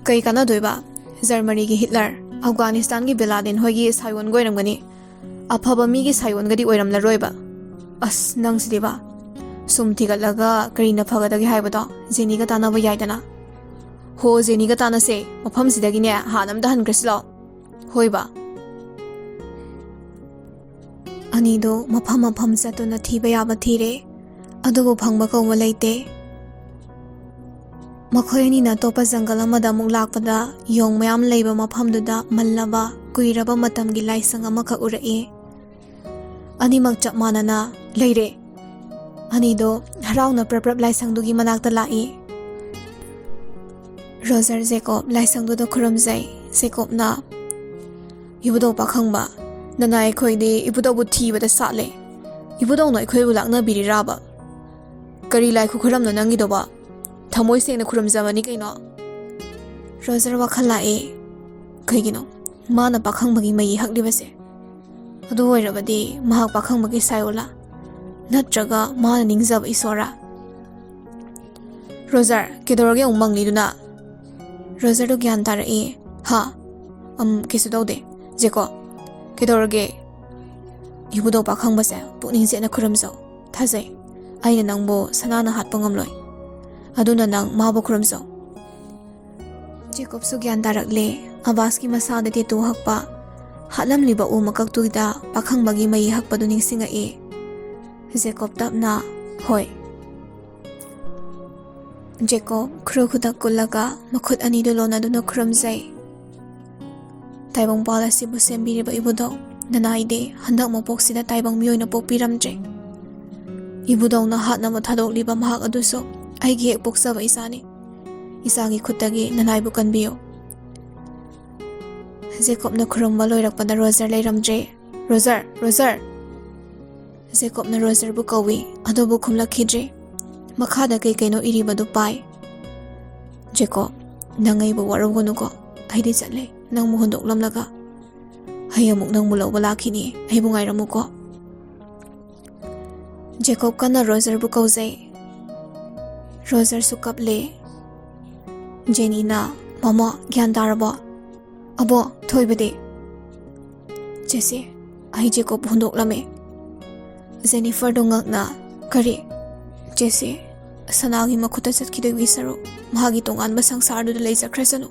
"ꯀꯩ ꯀꯥꯟꯅꯗꯣꯏꯕ? ꯖꯔꯃꯅꯤꯒꯤ ꯍꯤꯠꯂꯔ, ꯑꯐꯒꯥꯅꯤꯁꯇꯥꯟꯒꯤ ꯕꯤꯟ ꯂꯥꯗꯦꯟ ꯍꯣꯏꯒꯤ ꯁꯥꯏꯑꯣꯟꯒ ꯑꯣꯏꯔꯝꯒꯅꯤ꯫ ꯑꯐꯕ ꯃꯤꯒꯤ ꯁꯥꯏꯑꯣꯟꯒꯗꯤ ꯑꯣꯏꯔꯝꯂꯔꯣꯏꯕ꯫" "ꯑꯁ, ꯅꯪꯁꯤꯗꯤꯕ꯫ ꯁꯨꯝ ꯊꯤꯒꯠꯂꯒ ꯀꯔꯤꯅ ꯐꯒꯗꯒꯦ ꯍꯥꯏꯕꯗꯣ ꯖꯦꯅꯤꯒ ꯇꯥꯟꯅꯕ ꯌꯥꯏꯗꯅ꯫" "ꯍꯣ, ꯖꯦꯅꯤꯒ ꯇꯥꯟꯅꯁꯦ꯫ ꯃꯐꯝꯁꯤꯗꯒꯤꯅꯦ ꯍꯥꯟꯅ ꯑꯝꯇ ꯍꯟꯈ꯭ꯔꯁꯤ ꯂꯥꯛꯑꯣ꯫" "ꯍꯣꯏꯕ꯫" ꯑꯅꯤꯗꯣ ꯃꯐꯝ ꯃꯐꯝ ꯆꯠꯇꯨꯅ ꯊꯤꯕ ꯌꯥꯕ ꯊꯤꯔꯦ꯫ ꯑꯗꯨꯕꯨ ꯐꯪꯕ ꯀꯧꯕ ꯂꯩꯇꯦ꯫ ꯃꯈꯣꯏ ꯑꯅꯤꯅ ꯑꯇꯣꯞꯄ ꯖꯪꯒꯜ ꯑꯃꯗ ꯑꯃꯨꯛ ꯂꯥꯛꯄꯗ, ꯌꯣꯡ ꯃꯌꯥꯝ ꯂꯩꯕ ꯃꯐꯝꯗꯨꯗ ꯃꯜꯂꯕ, ꯀꯨꯏꯔꯕ ꯃꯇꯝꯒꯤ ꯂꯥꯏꯁꯪ ꯑꯃꯈꯛ ꯎꯔꯛꯏ꯫ ꯑꯅꯤꯃꯛ ꯆꯞ ꯃꯥꯟꯅꯅ ꯂꯩꯔꯦ꯫ ꯑꯅꯤꯗꯣ ꯍꯔꯥꯎꯅ ꯄ꯭ꯔꯞ ꯄ꯭ꯔꯞ ꯂꯥꯏꯁꯪꯗꯨꯒꯤ ꯃꯅꯥꯛꯇ ꯂꯥꯛꯏ꯫ ꯔꯣꯖꯔ ꯖꯦꯀꯣꯕ ꯂꯥꯏꯁꯪꯗꯨꯗ ꯈꯨꯔꯨꯝꯖꯩ꯫ ꯖꯦꯀꯣꯕꯅ, "ꯏꯕꯨꯙꯧ ꯄꯥꯈꯪꯕ, ꯅꯅꯥꯏ ꯑꯩꯈꯣꯏꯗꯤ ꯏꯕꯨꯙꯧꯕꯨ ꯊꯤꯕꯗ ꯁꯥꯠꯂꯦ꯫ ꯏꯕꯨꯙꯧꯅ ꯑꯩꯈꯣꯏꯕꯨ ꯂꯥꯛꯅꯕꯤꯔꯤꯔꯥꯕ? ꯀꯔꯤ ꯂꯥꯏ ꯈꯨꯈꯨꯔꯝꯅꯣ ꯅꯪꯒꯤꯗꯨꯕꯣ? ꯊꯃꯣꯏ ꯁꯦꯡꯅ ꯈꯨꯔꯨꯝꯖꯕꯅꯤ ꯀꯩꯅꯣ?" ꯔꯣꯖꯔ ꯋꯥꯈꯜ ꯂꯥꯛꯏ꯫ ꯀꯩꯒꯤꯅꯣ ꯃꯥꯅ ꯄꯥꯈꯪꯕꯒꯤ ꯃꯩ ꯍꯛꯂꯤꯕꯁꯦ? ꯑꯗꯨ ꯑꯣꯏꯔꯕꯗꯤ ꯃꯍꯥꯛ ꯄꯥꯈꯪꯕꯒꯤ ꯁꯥꯏꯑꯣꯂꯥ? ꯅꯠꯇ꯭ꯔꯒ ꯃꯥꯅ ꯅꯤꯡꯖꯕ ꯏꯁꯣꯔꯔꯥ? "ꯔꯣꯖꯔ, ꯀꯩꯗꯧꯔꯒꯦ ꯑꯃꯨꯛ ꯃꯪꯂꯤꯗꯨꯅ?" ꯔꯣꯖꯔꯗꯨ ꯒ꯭ꯌꯥꯟ ꯇꯥꯔꯛꯏ꯫ "ꯍꯥ? ꯑꯝ, ꯀꯩꯁꯨ ꯇꯧꯗꯦ꯫ ꯖꯦꯀꯣ, ꯀꯩꯗꯧꯔꯒꯦ?" "ꯏꯕꯨꯙꯧ ꯄꯥꯈꯪꯕꯁꯦ ꯄꯨꯛꯅꯤꯡ ꯆꯦꯠꯅ ꯈꯨꯔꯨꯝꯖꯧ꯫ ꯊꯥꯖꯩ꯫ ꯑꯩꯅ ꯅꯪꯕꯨ ꯁꯅꯥꯅ ꯍꯥꯠꯄ ꯉꯝꯂꯣꯏ꯫ ꯑꯗꯨꯅ ꯅꯪ ꯃꯥꯕꯨ ꯈꯨꯔꯨꯝꯖꯧ꯫" ꯖꯦꯀꯣꯕꯁꯨ ꯒ꯭ꯌꯥꯟ ꯇꯥꯔꯛꯂꯦ꯫ ꯑꯕꯥꯁꯀꯤ ꯃꯁꯥꯗ ꯇꯦꯇꯨ ꯍꯛꯄ, ꯍꯥꯠꯂꯝꯂꯤꯕ ꯎ ꯃꯀꯛꯇꯨꯗ ꯄꯥꯈꯪꯕꯒꯤ ꯃꯩ ꯍꯛꯄꯗꯨ ꯅꯤꯡꯁꯤꯡꯉꯛꯏ꯫ ꯖꯦꯀꯣꯕ ꯇꯞꯅ, "ꯍꯣꯏ꯫" ꯖꯦꯀꯣꯕ ꯈꯨꯔꯨ ꯈꯨꯗꯛ ꯀꯨꯜꯂꯒ ꯃꯈꯨꯠ ꯑꯅꯤꯗꯨ ꯂꯣꯟꯅꯗꯨꯅ ꯈꯨꯔꯨꯝꯖꯩ꯫ "ꯇꯥꯏꯕꯪꯄꯥꯜ ꯑꯁꯤꯕꯨ ꯁꯦꯝꯕꯤꯔꯤꯕ ꯏꯕꯨꯙꯧ, ꯅꯅꯥꯏꯗꯤ ꯍꯟꯗꯛ ꯃꯄꯣꯛꯁꯤꯗ ꯇꯥꯏꯕꯪ ꯃꯤ ꯑꯣꯏꯅ ꯄꯣꯛꯄꯤꯔꯝꯗ꯭ꯔꯦ꯫ ꯏꯕꯨꯙꯧꯅ ꯍꯥꯠꯅꯕ ꯊꯥꯗꯣꯛꯂꯤꯕ ꯃꯍꯥꯛ ꯑꯗꯨꯁꯨ ꯑꯩꯒꯤ ꯍꯦꯛ ꯄꯣꯛꯆꯕ ꯏꯆꯥꯅꯤ꯫ ꯏꯆꯥꯒꯤ ꯈꯨꯠꯇꯒꯤ ꯅꯅꯥꯏꯕꯨ ꯀꯟꯕꯤꯌꯨ꯫" ꯖꯦꯀꯣꯕꯅ ꯈꯨꯔꯨꯝꯕ ꯂꯣꯏꯔꯛꯄꯗ ꯔꯣꯖꯔ ꯂꯩꯔꯝꯗ꯭ꯔꯦ꯫ "ꯔꯣꯖꯔ! ꯔꯣꯖꯔ!" ꯖꯦꯀꯣꯕꯅ ꯔꯣꯖꯔꯕꯨ ꯀꯧꯏ, ꯑꯗꯨꯕꯨ ꯈꯨꯝꯂꯛꯈꯤꯗ꯭ꯔꯦ꯫ ꯃꯈꯥꯗ ꯀꯩ ꯀꯩꯅꯣ ꯏꯔꯤꯕꯗꯨ ꯄꯥꯏ꯫ "ꯖꯦꯀꯣꯕ, ꯅꯪ ꯑꯩꯕꯨ ꯋꯥꯔꯧꯒꯅꯨꯀꯣ꯫ ꯑꯩꯗꯤ ꯆꯠꯂꯦ, ꯅꯪꯕꯨ ꯍꯨꯟꯗꯣꯛꯂꯝꯂꯒ꯫ ꯑꯩ ꯑꯃꯨꯛ ꯅꯪꯕꯨ ꯂꯧꯕ ꯂꯥꯛꯈꯤꯅꯤ, ꯑꯩꯕꯨ ꯉꯥꯏꯔꯝꯃꯨꯀꯣ꯫" ꯖꯦꯀꯣꯕ ꯀꯟꯅ ꯔꯣꯖꯔꯕꯨ ꯀꯧꯖꯩ꯫ ꯔꯣꯖꯔꯁꯨ ꯀꯞꯂꯦ꯫ ꯖꯦꯅꯤꯅ, "ꯃꯃꯥ, ꯒ꯭ꯌꯥꯟ ꯇꯥꯔꯕꯣ?" "ꯑꯕꯣ, ꯊꯣꯏꯕꯗꯤ?" "ꯆꯦꯆꯦ, ꯑꯩ ꯖꯦꯀꯣꯕ ꯍꯨꯟꯗꯣꯛꯂꯝꯃꯦ꯫" ꯖꯦꯅꯤꯐꯔꯗꯣ ꯉꯛꯅ, "ꯀꯔꯤ?" "ꯆꯦꯆꯦ, ꯁꯅꯥꯒꯤ ꯃꯈꯨꯠꯇ ꯆꯠꯈꯤꯗꯣꯏꯒꯤ ꯁꯔꯨꯛ ꯃꯍꯥꯛꯀꯤ ꯇꯣꯉꯥꯟꯕ ꯁꯪꯁꯥꯔꯗꯨꯗ ꯂꯩꯖꯈ꯭ꯔꯁꯅꯨ꯫"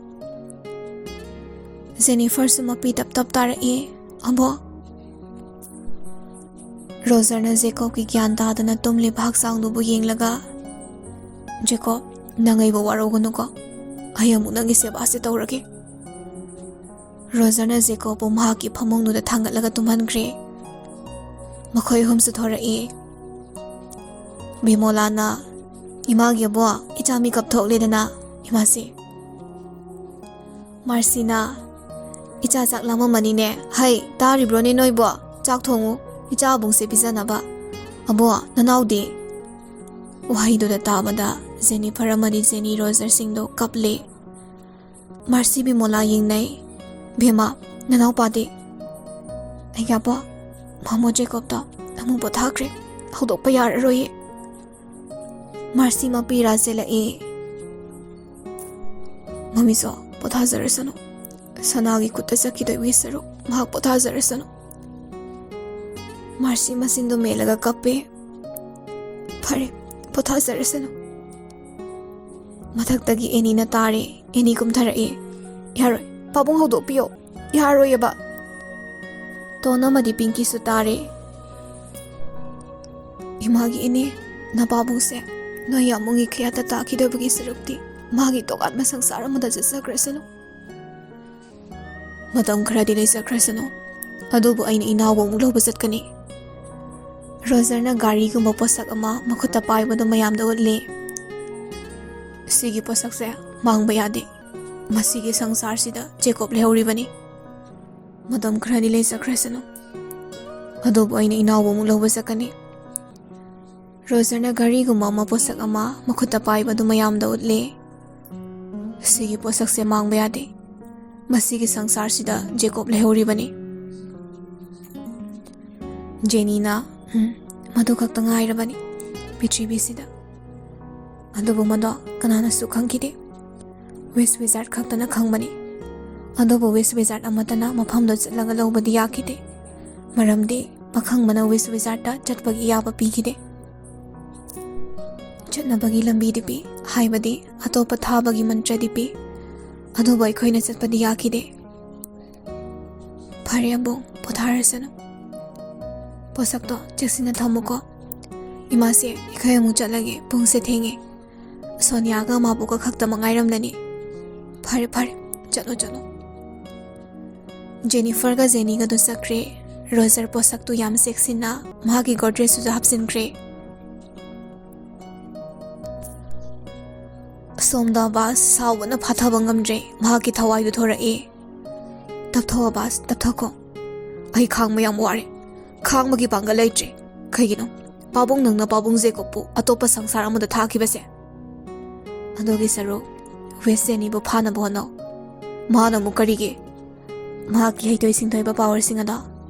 ꯖꯦꯅꯤꯐꯔꯁꯨ ꯃꯄꯤ ꯇꯞ ꯇꯞ ꯇꯥꯔꯛꯏ꯫ "ꯑꯕꯣ?" ꯔꯣꯖꯔꯅ ꯖꯦꯀꯣꯕꯀꯤ ꯒ꯭ꯌꯥꯟ ꯇꯥꯗꯅ ꯇꯨꯝꯂꯤꯕ ꯍꯛꯆꯥꯡꯗꯨꯕꯨ ꯌꯦꯡꯂꯒ, "ꯖꯦꯀꯣꯕ, ꯅꯪ ꯑꯩꯕꯨ ꯋꯥꯔꯧꯒꯅꯨꯀꯣ꯫ ꯑꯩ ꯑꯃꯨꯛ ꯅꯪꯒꯤ ꯁꯦꯕꯥꯁꯦ ꯇꯧꯔꯒꯦ꯫" ꯔꯣꯖꯔꯅ ꯖꯦꯀꯣꯕꯄꯨ ꯃꯍꯥꯛꯀꯤ ꯐꯃꯨꯡꯗꯨꯗ ꯊꯥꯡꯒꯠꯂꯒ ꯇꯨꯝꯍꯟꯈ꯭ꯔꯦ꯫ ꯃꯈꯣꯏ ꯑꯍꯨꯝꯁꯨ ꯊꯣꯔꯛꯏ꯫ ꯕꯤꯃꯣꯂꯥꯅ, "ꯏꯃꯥꯒꯤ ꯑꯕꯣ, ꯏꯆꯥ ꯃꯤꯀꯞ ꯊꯣꯛꯂꯦꯗꯅ, ꯏꯃꯥꯁꯤ꯫" ꯃꯥꯔꯁꯤꯅ, "ꯏꯆꯥ ꯆꯥꯛ ꯂꯥꯝꯃꯝꯃꯅꯤꯅꯦ꯫ ꯍꯩ, ꯇꯥꯔꯤꯕ꯭ꯔꯣꯅꯦ ꯅꯣꯏꯕꯣ? ꯆꯥꯛ ꯊꯣꯡꯉꯨ, ꯏꯆꯥ ꯑꯕꯨꯡꯁꯦ ꯄꯤꯖꯅꯕ꯫ ꯑꯕꯣ, ꯅꯅꯥꯎꯗꯤ?" ꯋꯥꯍꯩꯗꯨꯗ ꯇꯥꯕꯗ ꯖꯦꯅꯤꯐꯔ ꯑꯃꯗꯤ ꯖꯦꯅꯤ ꯔꯣꯖꯔꯁꯤꯡꯗꯣ ꯀꯞꯂꯦ꯫ ꯃꯥꯔꯁꯤ ꯕꯤꯃꯣꯂꯥ ꯌꯦꯡꯅꯩ꯫ "ꯕꯦꯝꯃ, ꯅꯅꯥꯎꯄꯥꯗꯤ?" "ꯑꯩꯒꯤ ꯑꯕꯣ, ꯃꯥꯃꯣ ꯖꯦꯀꯣꯕꯇꯣ ꯑꯃꯨꯛ ꯄꯣꯊꯥꯈ꯭ꯔꯦ꯫ ꯍꯧꯗꯣꯛꯄ ꯌꯥꯔꯔꯣꯏꯌꯦ꯫" ꯃꯥꯔꯁꯤ ꯃꯄꯤ ꯔꯥ ꯆꯦꯜꯂꯛꯏ꯫ "ꯃꯃꯤꯁꯣ, ꯄꯣꯊꯥꯖꯔꯁꯅꯨ꯫ ꯁꯅꯥꯒꯤ ꯈꯨꯠꯇ ꯆꯠꯈꯤꯗꯣꯏꯕꯒꯤ ꯁꯔꯨꯛ ꯃꯍꯥꯛ ꯄꯣꯊꯥꯖꯔꯁꯅꯨ꯫" ꯃꯥꯔꯁꯤ ꯃꯆꯤꯟꯗꯨ ꯃꯦꯜꯂꯒ ꯀꯞꯄꯦ꯫ "ꯐꯔꯦ, ꯄꯣꯊꯥꯖꯔꯁꯅꯨ꯫" ꯃꯊꯛꯇꯒꯤ ꯑꯦꯅꯤꯅ ꯇꯥꯔꯦ꯫ ꯑꯦꯅꯤ ꯀꯨꯝꯊꯔꯛꯑꯦ꯫ "ꯌꯥꯔꯣꯏ, ꯄꯥꯕꯨꯡ ꯍꯧꯗꯣꯛꯄꯤꯌꯣ꯫ ꯌꯥꯔꯣꯏꯌꯦꯕ꯫" ꯇꯣꯟ ꯑꯃꯗꯤ ꯄꯤꯡꯀꯤꯁꯨ ꯇꯥꯔꯦ꯫ "ꯏꯃꯥꯒꯤ ꯏꯅꯦ, ꯅꯄꯥꯕꯨꯡꯁꯦ ꯅꯣꯏ ꯌꯥꯝꯕꯨꯡꯒꯤ ꯈꯌꯥꯠꯇ ꯇꯥꯈꯤꯗꯕꯒꯤ ꯁꯔꯨꯛꯇꯤ ꯃꯥꯒꯤ ꯇꯣꯉꯥꯟꯕ ꯁꯪꯁꯥꯔ ꯑꯃꯗ ꯆꯠꯆꯈ꯭ꯔꯁꯅꯨ꯫" "ꯃꯇꯝ ꯈꯔꯗꯤ ꯂꯩꯖꯈ꯭ꯔꯁꯅꯨ, ꯑꯗꯨꯕꯨ ꯑꯩꯅ ꯏꯅꯥꯎꯕꯨ ꯑꯃꯨꯛ ꯂꯧꯕ ꯆꯠꯀꯅꯤ꯫" ꯔꯣꯖꯔꯅ ꯒꯥꯔꯤꯒꯨꯝꯕ ꯄꯣꯠꯁꯛ ꯑꯃ ꯃꯈꯨꯠꯇ ꯄꯥꯏꯕꯗꯨ ꯃꯌꯥꯝꯗ ꯎꯠꯂꯤ꯫ "ꯁꯤꯒꯤ ꯄꯣꯠꯁꯛꯁꯦ ꯃꯥꯡꯕ ꯌꯥꯗꯦ꯫ ꯃꯁꯤꯒꯤ ꯁꯪꯁꯥꯔꯁꯤꯗ ꯖꯦꯀꯣꯕ ꯂꯩꯍꯧꯔꯤꯕꯅꯤ꯫ ꯃꯇꯝ ꯈꯔꯗꯤ ꯂꯩꯖꯈ꯭ꯔꯁꯅꯨ, ꯑꯗꯨꯕꯨ ꯑꯩꯅ ꯏꯅꯥꯎꯕꯨ ꯑꯃꯨꯛ ꯂꯧꯕ ꯆꯠꯀꯅꯤ꯫" ꯔꯣꯖꯔꯅ ꯘꯔꯤꯒꯨꯝꯕ ꯑꯃ, ꯄꯣꯠꯁꯛ ꯑꯃ ꯃꯈꯨꯠꯇ ꯄꯥꯏꯕꯗꯨ ꯃꯌꯥꯝꯗ ꯎꯠꯂꯦ꯫ "ꯁꯤꯒꯤ ꯄꯣꯠꯁꯛꯁꯦ ꯃꯥꯡꯕ ꯌꯥꯗꯦ꯫ ꯃꯁꯤꯒꯤ ꯁꯪꯁꯥꯔꯁꯤꯗ ꯖꯦꯀꯣꯕ ꯂꯩꯍꯧꯔꯤꯕꯅꯤ꯫" ꯖꯦꯅꯤꯅ, "ꯎꯝ, ꯃꯗꯨ ꯈꯛꯇ ꯉꯥꯏꯔꯕꯅꯤ ꯄ꯭ꯔꯤꯊꯤꯕꯤꯁꯤꯗ꯫" ꯑꯗꯨꯕꯨ ꯃꯗꯣ ꯀꯅꯥꯅꯁꯨ ꯈꯪꯈꯤꯗꯦ꯫ ꯋꯤꯁ ꯋꯤꯖꯥꯔꯗ ꯈꯛꯇꯅ ꯈꯪꯕꯅꯤ꯫ ꯑꯗꯨꯕꯨ ꯋꯤꯁ ꯋꯤꯖꯥꯔꯗ ꯑꯃꯠꯇꯅ ꯃꯐꯝꯗꯣ ꯆꯠꯂꯒ ꯂꯧꯕꯗꯤ ꯌꯥꯈꯤꯗꯦ, ꯃꯔꯝꯗꯤ ꯑꯈꯪꯕꯅ ꯋꯤꯁ ꯋꯤꯖꯥꯔꯗꯇ ꯆꯠꯄꯒꯤ ꯏꯌꯥꯕ ꯄꯤꯈꯤꯗꯦ꯫ ꯆꯠꯅꯕꯒꯤ ꯂꯝꯕꯤꯗꯤ ꯄꯤ, ꯍꯥꯏꯕꯗꯤ ꯑꯇꯣꯞꯄ ꯊꯥꯕꯒꯤ ꯃꯟꯇ꯭ꯔꯗꯤ ꯄꯤ, ꯑꯗꯨꯕꯨ ꯑꯩꯈꯣꯏꯅ ꯆꯠꯄꯗꯤ ꯌꯥꯈꯤꯗꯦ꯫ "ꯐꯔꯦ ꯑꯕꯨꯡ, ꯄꯣꯊꯥꯔꯁꯅꯨ꯫" ꯄꯣꯠꯁꯛꯇꯣ ꯆꯦꯛꯁꯤꯟꯅ ꯊꯝꯃꯨꯀꯣ꯫ ꯏꯃꯥꯁꯦ, ꯑꯩꯈꯣꯏ ꯑꯃꯨꯛ ꯆꯠꯂꯒꯦ, ꯄꯨꯡꯁꯦ ꯊꯦꯡꯉꯦ꯫ ꯁꯣꯅꯤꯌꯥꯒ ꯃꯥꯕꯣꯛꯀ ꯈꯛꯇꯃꯛ ꯉꯥꯏꯔꯝꯂꯅꯤ꯫ ꯐꯔꯦ ꯐꯔꯦ, ꯆꯠꯂꯣ ꯆꯠꯂꯣ꯫ ꯖꯦꯅꯤꯐꯔꯒ ꯖꯦꯅꯤꯒꯗꯨ ꯆꯠꯈ꯭ꯔꯦ꯫ ꯔꯣꯖꯔ ꯄꯣꯠꯁꯛꯇꯨ ꯌꯥꯝ ꯆꯦꯛꯁꯤꯟꯅ ꯃꯍꯥꯛꯀꯤ ꯒꯣꯗ꯭ꯔꯦꯖꯇꯨꯗ ꯍꯥꯞꯆꯤꯟꯈ꯭ꯔꯦ꯫ ꯁꯣꯝꯗ ꯑꯕꯥꯁ ꯁꯥꯎꯕꯅ ꯐꯥꯊꯕ ꯉꯝꯗ꯭ꯔꯦ꯫ ꯃꯍꯥꯛꯀꯤ ꯊꯋꯥꯏꯗꯨ ꯊꯣꯔꯛꯑꯦ꯫ "ꯇꯞꯊꯧ ꯑꯕꯥꯁ, ꯇꯞꯊꯈꯣ꯫ ꯑꯩ ꯈꯥꯡꯕ ꯌꯥꯝ ꯋꯥꯔꯦ꯫ ꯈꯥꯡꯕꯒꯤ ꯄꯥꯡꯒꯜ ꯂꯩꯇ꯭ꯔꯦ꯫ ꯀꯩꯒꯤꯅꯣ ꯄꯥꯕꯨꯡ ꯅꯪꯅ ꯄꯥꯕꯨꯡ ꯖꯦꯀꯣꯕꯄꯨ ꯑꯇꯣꯞꯄ ꯁꯪꯁꯥꯔ ꯑꯃꯗ ꯊꯥꯈꯤꯕꯁꯦ?" ꯑꯗꯨꯒꯤ ꯁꯔꯨꯛ ꯋꯦꯁ ꯖꯦꯅꯤꯕꯨ ꯐꯥꯅꯕ ꯍꯣꯠꯅꯧ꯫ ꯃꯥꯅ ꯑꯃꯨꯛ ꯀꯔꯤꯒꯤ? ꯃꯍꯥꯛꯀꯤ ꯍꯩꯊꯣꯏ ꯁꯤꯡꯊꯣꯏꯕ ꯄꯥꯋꯔꯁꯤꯡ ꯑꯗꯣ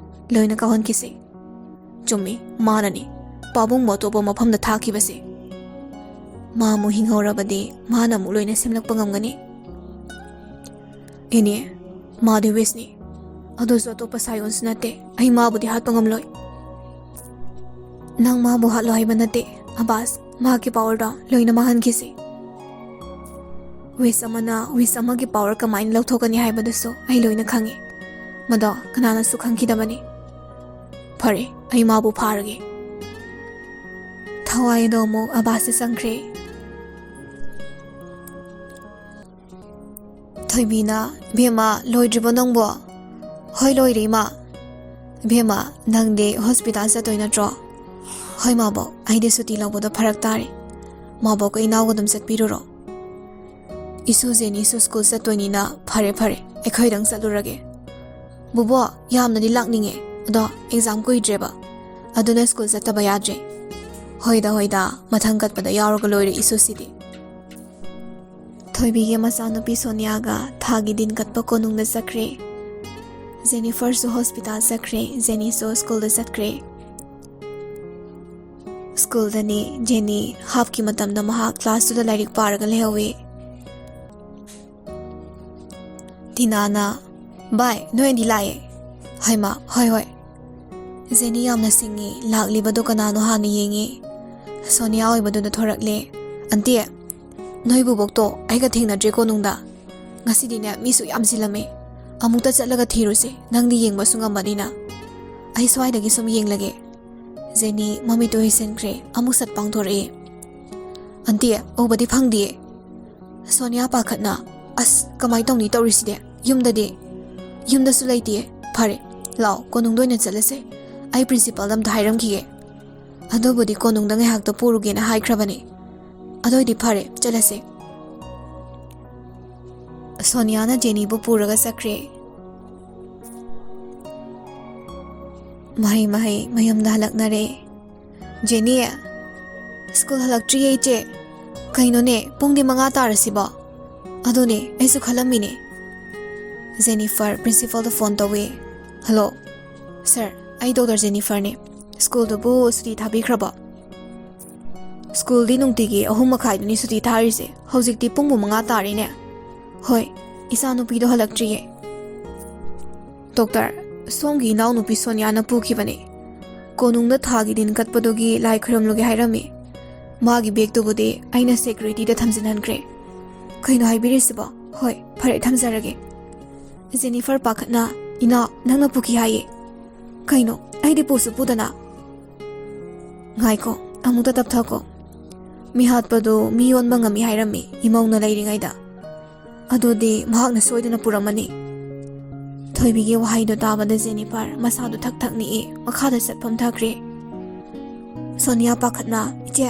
ꯂꯣꯏꯅ ꯀꯥꯎꯍꯟꯈꯤꯁꯤ꯫ ꯆꯨꯝꯃꯤ, ꯃꯥꯅꯅꯤ ꯄꯥꯕꯨꯡꯕꯨ ꯑꯇꯣꯞꯄ ꯃꯐꯝꯗ ꯊꯥꯈꯤꯕꯁꯦ꯫ ꯃꯥ ꯑꯃꯨꯛ ꯍꯤꯡꯍꯧꯔꯕꯗꯤ ꯃꯥꯅ ꯑꯃꯨꯛ ꯂꯣꯏꯅ ꯁꯦꯝꯂꯛꯄ ꯉꯝꯒꯅꯤ꯫ "ꯏꯅꯦ, ꯃꯥꯗꯤ ꯋꯦꯁꯅꯤ꯫ ꯑꯗꯨꯁꯨ ꯑꯇꯣꯞꯄ ꯁꯥꯏꯑꯣꯟꯁꯨ ꯅꯠꯇꯦ꯫ ꯑꯩ ꯃꯥꯕꯨꯗꯤ ꯍꯥꯠꯄ ꯉꯝꯂꯣꯏ꯫" "ꯅꯪ ꯃꯥꯕꯨ ꯍꯥꯠꯂꯣ ꯍꯥꯏꯕ ꯅꯠꯇꯦ, ꯑꯕꯥꯁ꯫ ꯃꯍꯥꯛꯀꯤ ꯄꯥꯋꯔꯗꯣ ꯂꯣꯏꯅ ꯃꯥꯡꯍꯟꯈꯤꯁꯤ꯫ ꯋꯤꯁ ꯑꯃꯅ ꯋꯤꯁ ꯑꯃꯒꯤ ꯄꯥꯋꯔ ꯀꯃꯥꯏꯅ ꯂꯧꯊꯣꯛꯀꯅꯤ ꯍꯥꯏꯕꯗꯨꯁꯨ ꯑꯩ ꯂꯣꯏꯅ ꯈꯪꯉꯤ꯫ ꯃꯗꯣ ꯀꯅꯥꯅꯁꯨ ꯈꯪꯈꯤꯗꯕꯅꯤ꯫ ꯐꯔꯦ, ꯑꯩ ꯃꯥꯕꯨ ꯐꯥꯔꯒꯦ꯫" ꯊꯋꯥꯏꯗꯣ ꯑꯃꯨꯛ ꯑꯕꯥꯁꯇ ꯆꯪꯈ꯭ꯔꯦ꯫ ꯊꯣꯏꯕꯤꯅ, "ꯏꯕꯦꯝꯃ, ꯂꯣꯏꯗ꯭ꯔꯤꯕꯣ ꯅꯪꯕꯣ?" "ꯍꯣꯏ, ꯂꯣꯏꯔꯦ, ꯏꯃꯥ꯫" "ꯏꯕꯦꯝꯃ, ꯅꯪꯗꯤ ꯍꯣꯁꯄꯤꯇꯥꯜ ꯆꯠꯇꯣꯏ ꯅꯠꯇ꯭ꯔꯣ?" "ꯍꯣꯏ, ꯃꯥꯕꯣꯛ, ꯑꯩꯗꯤ ꯁꯨꯇꯤ ꯂꯧꯕꯗꯣ ꯐꯔꯛ ꯇꯥꯔꯦ꯫ ꯃꯥꯕꯣꯛꯀ ꯏꯅꯥꯎꯒ ꯑꯗꯨꯝ ꯆꯠꯄꯤꯔꯨꯔꯣ꯫" "ꯏꯁꯨ ꯖꯦꯅꯤꯁꯨ ꯁ꯭ꯀꯨꯜ ꯆꯠꯇꯣꯏꯅꯤꯅ ꯐꯔꯦ ꯐꯔꯦ, ꯑꯩꯈꯣꯏꯗꯪ ꯆꯠꯂꯨꯔꯒꯦ꯫" "ꯕꯨꯕꯣꯛ, ꯌꯥꯝꯅꯗꯤ ꯂꯥꯛꯅꯤꯡꯉꯦ, ꯑꯗꯣ ꯑꯦꯛꯖꯥꯝ ꯀꯨꯏꯗ꯭ꯔꯦꯕ, ꯑꯗꯨꯅ ꯁ꯭ꯀꯨꯜ ꯆꯠꯇꯕ ꯌꯥꯗ꯭ꯔꯦ꯫" "ꯍꯣꯏꯗ ꯍꯣꯏꯗ, ꯃꯊꯪ ꯀꯠꯄꯗ ꯌꯥꯎꯔꯒ ꯂꯣꯏꯔꯦ ꯏꯁꯨꯁꯤꯗꯤ꯫" ꯊꯣꯏꯕꯤꯒꯤ ꯃꯆꯥꯅꯨꯄꯤ ꯁꯣꯅꯤꯌꯥꯒ ꯊꯥꯒꯤ ꯗꯤꯟ ꯀꯠꯄ ꯀꯣꯅꯨꯡꯗ ꯆꯠꯈ꯭ꯔꯦ꯫ ꯖꯦꯅꯤꯐꯔꯁꯨ ꯍꯣꯁꯄꯤꯇꯥꯜ ꯆꯠꯈ꯭ꯔꯦ, ꯖꯦꯅꯤꯁꯨ ꯁ꯭ꯀꯨꯜꯗ ꯆꯠꯈ꯭ꯔꯦ꯫ ꯁ꯭ꯀꯨꯜꯗꯅꯤ ꯖꯦꯅꯤ ꯍꯥꯞꯀꯤ ꯃꯇꯝꯗ ꯃꯍꯥꯛ ꯀ꯭ꯂꯥꯁꯇꯨꯗ ꯂꯥꯏꯔꯤꯛ ꯄꯥꯔꯒ ꯂꯩꯍꯧꯋꯤ꯫ ꯇꯤꯅꯥꯅ, "ꯚꯥꯏ, ꯅꯣꯏ ꯑꯅꯤ ꯂꯥꯛꯑꯦ꯫" "ꯍꯩꯃꯥ, ꯍꯣꯏ, ꯍꯣꯏ꯫" ꯖꯦꯅꯤ ꯌꯥꯝꯅ ꯁꯤꯡꯉꯤ, ꯂꯥꯛꯂꯤꯕꯗꯨ ꯀꯅꯥꯅꯣ ꯍꯥꯟꯅ ꯌꯦꯡꯉꯤ꯫ ꯁꯣꯅꯤꯌꯥ ꯑꯣꯏꯕꯗꯨꯅ ꯊꯣꯔꯛꯂꯦ꯫ "ꯑꯟꯇꯤ, ꯅꯣꯏ ꯕꯨꯕꯣꯛꯇꯣ ꯑꯩꯒ ꯊꯦꯡꯅꯗ꯭ꯔꯦ ꯀꯣꯅꯨꯡꯗ꯫ ꯉꯁꯤꯗꯤꯅꯦ ꯃꯤꯁꯨ ꯌꯥꯝ ꯆꯤꯜꯂꯝꯃꯦ꯫ ꯑꯃꯨꯛꯇ ꯆꯠꯂꯒ ꯊꯤꯔꯨꯁꯦ, ꯅꯪꯗꯤ ꯌꯦꯡꯕꯁꯨ ꯉꯝꯃꯅꯤꯅ꯫" ꯑꯩ ꯁ꯭ꯋꯥꯏꯗꯒꯤ ꯁꯨꯝ ꯌꯦꯡꯂꯒꯦ꯫ ꯖꯦꯅꯤ ꯃꯃꯤꯠꯇꯨ ꯎꯏꯁꯤꯟꯈ꯭ꯔꯦ, ꯑꯃꯨꯛ ꯁꯠ ꯄꯥꯡꯊꯣꯔꯛꯏ꯫ "ꯑꯟꯇꯤ, ꯎꯕꯗꯤ ꯐꯪꯗꯤꯌꯦ꯫" ꯁꯣꯅꯤꯌꯥ ꯄꯥꯈꯠꯅ, "ꯑꯁ, ꯀꯃꯥꯏ ꯇꯧꯅꯤ ꯇꯧꯔꯤꯁꯤꯗꯤ? ꯌꯨꯝꯗꯗꯤ?" "ꯌꯨꯝꯗꯁꯨ ꯂꯩꯇꯤꯌꯦ꯫" "ꯐꯔꯦ, ꯂꯥꯛꯑꯣ, ꯀꯣꯅꯨꯡꯗ ꯑꯣꯏꯅ ꯆꯠꯂꯁꯦ꯫ ꯑꯩ ꯄ꯭ꯔꯤꯟꯁꯤꯄꯥꯜꯗ ꯑꯝꯇ ꯍꯥꯏꯔꯝꯈꯤꯒꯦ꯫ ꯑꯗꯨꯕꯨꯗꯤ ꯀꯣꯅꯨꯡꯗ ꯉꯥꯏꯍꯥꯛꯇ ꯄꯨꯔꯨꯒꯦꯅ ꯍꯥꯏꯈ꯭ꯔꯕꯅꯦ꯫ ꯑꯗꯨꯑꯣꯏꯗꯤ ꯐꯔꯦ, ꯆꯠꯂꯁꯦ꯫" ꯁꯣꯅꯤꯌꯥꯅ ꯖꯦꯅꯤꯕꯨ ꯄꯨꯔꯒ ꯆꯠꯈ꯭ꯔꯦ꯫ ꯃꯍꯩ ꯃꯍꯩ ꯃꯌꯨꯝꯗ ꯍꯜꯂꯛꯅꯔꯦ꯫ "ꯖꯦꯅꯤ, ꯁ꯭ꯀꯨꯜ ꯍꯜꯂꯛꯇ꯭ꯔꯤꯌꯦ, ꯏꯆꯦ꯫ ꯀꯩꯅꯣꯅꯦ, ꯄꯨꯡꯗꯤ ꯃꯉꯥ ꯇꯥꯔꯁꯤꯕꯣ?" "ꯑꯗꯨꯅꯦ, ꯑꯩꯁꯨ ꯈꯜꯂꯝꯃꯤꯅꯦ꯫" ꯖꯦꯅꯤꯐꯔ ꯄ꯭ꯔꯤꯟꯁꯤꯄꯥꯜꯗ ꯐꯣꯟ ꯇꯧꯋꯦ꯫ "ꯍꯜꯂꯣ, ꯁꯥꯔ, ꯑꯩ ꯗꯣꯛꯇꯔ ꯖꯦꯅꯤꯐꯔꯅꯦ꯫ ꯁ꯭ꯀꯨꯜꯗꯨꯕꯨ ꯁꯨꯇꯤ ꯊꯥꯕꯤꯈ꯭ꯔꯕꯣ?" "ꯁ꯭ꯀꯨꯜꯗꯤ ꯅꯨꯡꯇꯤꯒꯤ ꯑꯍꯨꯝ ꯃꯈꯥꯏꯗꯅꯤ ꯁꯨꯇꯤ ꯊꯥꯔꯤꯁꯦ꯫ ꯍꯧꯖꯤꯛꯇꯤ ꯄꯨꯡꯕꯨ ꯃꯉꯥ ꯇꯥꯔꯦꯅꯦ꯫" "ꯍꯣꯏ, ꯏꯆꯥꯅꯨꯄꯤꯗꯣ ꯍꯜꯂꯛꯇ꯭ꯔꯤꯌꯦ꯫" "ꯗꯣꯛꯇꯔ, ꯁꯣꯝꯒꯤ ꯏꯅꯥꯎꯅꯨꯄꯤ ꯁꯣꯅꯤꯌꯥꯅ ꯄꯨꯈꯤꯕꯅꯦ꯫ ꯀꯣꯅꯨꯡꯗ ꯊꯥꯒꯤ ꯗꯤꯟ ꯀꯠꯄꯗꯨꯒꯤ ꯂꯥꯏ ꯈꯣꯏꯔꯝꯂꯨꯒꯦ ꯍꯥꯏꯔꯝꯃꯤ꯫ ꯃꯥꯒꯤ ꯕꯦꯒꯇꯨꯕꯨꯗꯤ ꯑꯩꯅ ꯁꯦꯀ꯭ꯌꯨꯔꯤꯇꯤꯗ ꯊꯝꯖꯤꯟꯍꯟꯈ꯭ꯔꯦ꯫" "ꯀꯩꯅꯣ ꯍꯥꯏꯕꯤꯔꯤꯁꯤꯕꯣ? ꯍꯣꯏ, ꯐꯔꯦ, ꯊꯝꯖꯔꯒꯦ꯫" ꯖꯦꯅꯤꯐꯔ ꯄꯥꯈꯠꯅ, "ꯏꯅꯥꯎ, ꯅꯪꯅ ꯄꯨꯈꯤ ꯍꯥꯏꯌꯦ꯫ ꯀꯩꯅꯣ, ꯑꯩꯗꯤ ꯄꯨꯁꯨ ꯄꯨꯗꯅ꯫" "ꯉꯥꯏꯈꯣ, ꯑꯃꯨꯛꯇ ꯇꯞꯊꯈꯣ꯫ ꯃꯤꯍꯥꯠꯄꯗꯨ ꯃꯤ ꯑꯣꯟꯕ ꯉꯝꯃꯤ ꯍꯥꯏꯔꯝꯃꯤ, ꯏꯃꯧꯅ ꯂꯩꯔꯤꯉꯩꯗ꯫ ꯑꯗꯨꯗꯤ ꯃꯍꯥꯛꯅ ꯁꯣꯏꯗꯅ ꯄꯨꯔꯝꯃꯅꯤ꯫" ꯊꯣꯏꯕꯤꯒꯤ ꯋꯥꯍꯩꯗꯨ ꯇꯥꯕꯗ ꯖꯦꯅꯤꯐꯔ ꯃꯁꯥꯗꯨ ꯊꯛ ꯊꯛ ꯅꯤꯛꯏ, ꯃꯈꯥꯗ ꯆꯠꯐꯝ ꯊꯥꯈ꯭ꯔꯦ꯫ ꯁꯣꯅꯤꯌꯥ ꯄꯥꯈꯠꯅ, "ꯏꯆꯦ,